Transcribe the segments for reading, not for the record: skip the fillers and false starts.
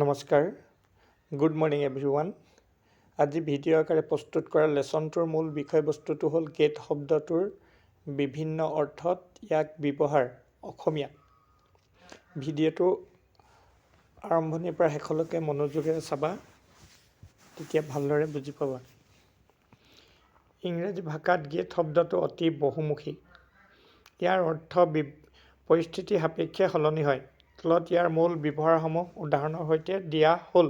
নমস্কাৰ, good morning everyone. আজি video' আকাৰে প্ৰস্তুত কৰা লেচনটোৰ মূল বিষয়বস্তুটো হ'ল গেট শব্দটোৰ বিভিন্ন অৰ্থত ইয়াক ব্যৱহাৰ অসমীয়াত। ভিডিঅ'টো আৰম্ভণিৰ পৰা শেষলৈকে মনোযোগেৰে চাবা, তেতিয়া ভালদৰে বুজি পাবা। ইংৰাজী ভাষাত গেট শব্দটো অতি বহুমুখী। ইয়াৰ অৰ্থ পৰিস্থিতি সাপেক্ষে সলনি হয়। তলত ইয়াৰ মূল ব্যৱহাৰসমূহ উদাহৰণৰ সৈতে দিয়া হ'ল।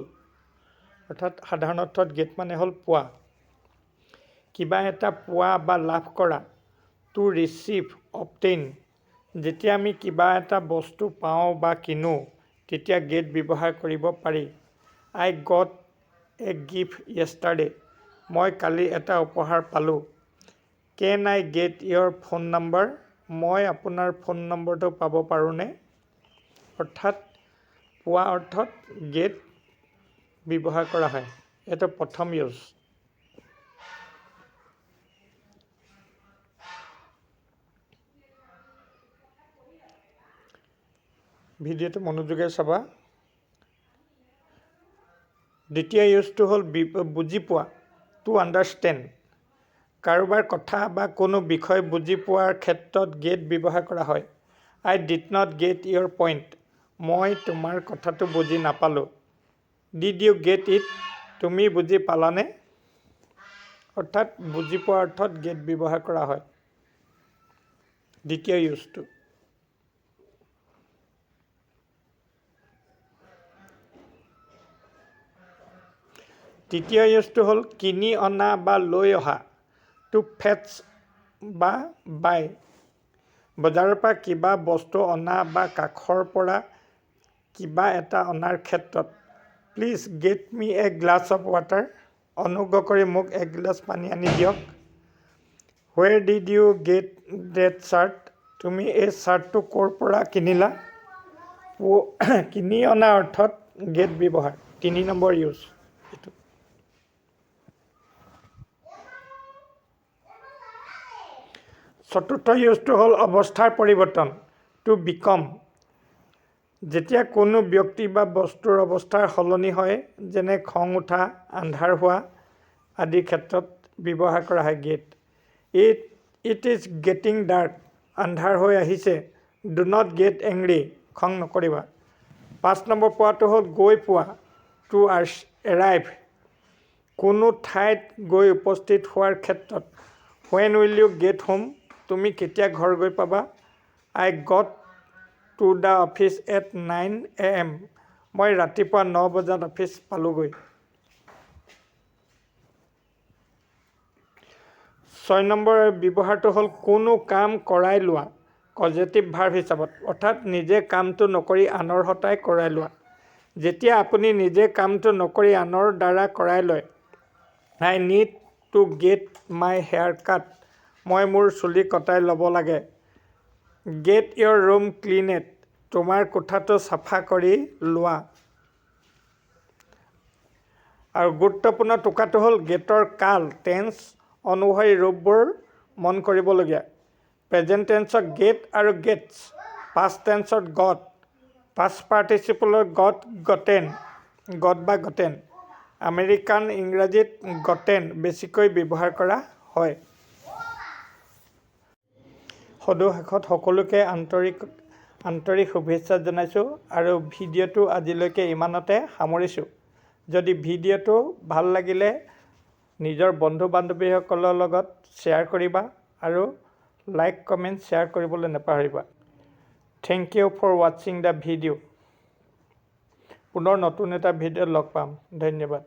অৰ্থাৎ সাধাৰণ অৰ্থত গেট মানে হ'ল পোৱা, কিবা এটা পোৱা বা লাভ কৰা, টু ৰিচিভ, অবটেইন। যেতিয়া আমি কিবা এটা বস্তু পাওঁ বা কিনো, তেতিয়া গেট ব্যৱহাৰ কৰিব পাৰি। I got a gift yesterday. মই কালি এটা উপহাৰ পালোঁ। Can I get your phone number? মই আপোনাৰ ফোন নম্বৰটো পাব পাৰোঁনে? অৰ্থাৎ পোৱা অৰ্থত গেট ব্যৱহাৰ কৰা হয়। এইটো প্ৰথম ইউজ। ভিডিঅ'টো মনোযোগেৰে চাবা। দ্বিতীয় ইউজটো হ'ল বুজি পোৱা, টু আণ্ডাৰষ্টেণ্ড। কাৰোবাৰ কথা বা কোনো বিষয় বুজি পোৱাৰ ক্ষেত্ৰত গেট ব্যৱহাৰ কৰা হয়। I did not get your point. মই তোমাৰ কথাটো বুজি নাপালোঁ। Did you get it? তুমি বুজি পালানে? অৰ্থাৎ বুজি পোৱা অৰ্থত গেট ব্যৱহাৰ কৰা হয়, দ্বিতীয় ইউজটো। তৃতীয় ইউজটো হ'ল কিনি অনা বা লৈ অহা, টু ফেটছ বা বাই। বজাৰৰ পৰা কিবা বস্তু অনা বা কাষৰ পৰা কিবা এটা অনাৰ ক্ষেত্ৰত। Please get me a glass of water. অনুগ্ৰহ কৰি মোক এগিলাচ পানী আনি দিয়ক। Where did you get that shirt? তুমি এই চাৰ্টটো ক'ৰ পৰা কিনিলা? কিনি অনা অৰ্থত গেট ব্যৱহাৰ, 3 নম্বৰ ইউজ এইটো। চতুৰ্থ ইউজটো হ'ল অৱস্থাৰ পৰিৱৰ্তন, টু বিকম। যেতিয়া কোনো ব্যক্তি বা বস্তুৰ অৱস্থাৰ সলনি হয়, যেনে খং উঠা, আন্ধাৰ হোৱা আদিৰ ক্ষেত্ৰত ব্যৱহাৰ কৰা হয় get. It is getting dark. আন্ধাৰ হৈ আহিছে। Do not get angry. খং নকৰিবা। 5 নম্বৰ পোৱাটো হ'ল গৈ পোৱা, টু এৰাইভ। কোনো ঠাইত গৈ উপস্থিত হোৱাৰ ক্ষেত্ৰত। When will you get home? তুমি কেতিয়া ঘৰ গৈ পাবা? I got to the office at 9 AM. মই ৰাতিপুৱা 9 বজাত অফিচ পালোগৈ। 6 নম্বৰ ব্যৱহাৰটো হ'ল কোনো কাম কৰাই লোৱা, কজেটিভ ভাৰ্ব হিচাপত, অৰ্থাৎ নিজে কামটো নকৰি আনৰ সতাই কৰাই লোৱা। যেতিয়া আপুনি নিজে কামটো নকৰি আনৰ দ্বাৰা কৰাই লয়। I need to get my hair cut. মই মোৰ চুলি কটাই ল'ব লাগে। Get your room cleaned. তোমাৰ কোঠাটো চাফা কৰি লোৱা। আৰু গুৰুত্বপূৰ্ণ টোকাটো হ'ল গেটৰ কাল, টেন্স অনুসৰি ৰূপবোৰ মন কৰিবলগীয়া। প্ৰেজেণ্ট টেন্সত গেট আৰু গেটছ, পাষ্ট টেন্সত গট, পাষ্ট পাৰ্টিচিপলত গট, গটেন, গট বা গটেন। আমেৰিকান ইংৰাজীত গটেন বেছিকৈ ব্যৱহাৰ কৰা হয়। সদৌ শেষত সকলোকে আন্তৰিক শুভেচ্ছা জনাইছোঁ আৰু ভিডিঅ'টো আজিলৈকে ইমানতে সামৰিছোঁ। যদি ভিডিঅ'টো ভাল লাগিলে নিজৰ বন্ধু বান্ধৱীসকলৰ লগত শ্বেয়াৰ কৰিবা আৰু লাইক, কমেণ্ট, শ্বেয়াৰ কৰিবলৈ নাপাহৰিবা। Thank you for watching the video. পুনৰ নতুন এটা ভিডিঅ'ত লগ পাম। ধন্যবাদ।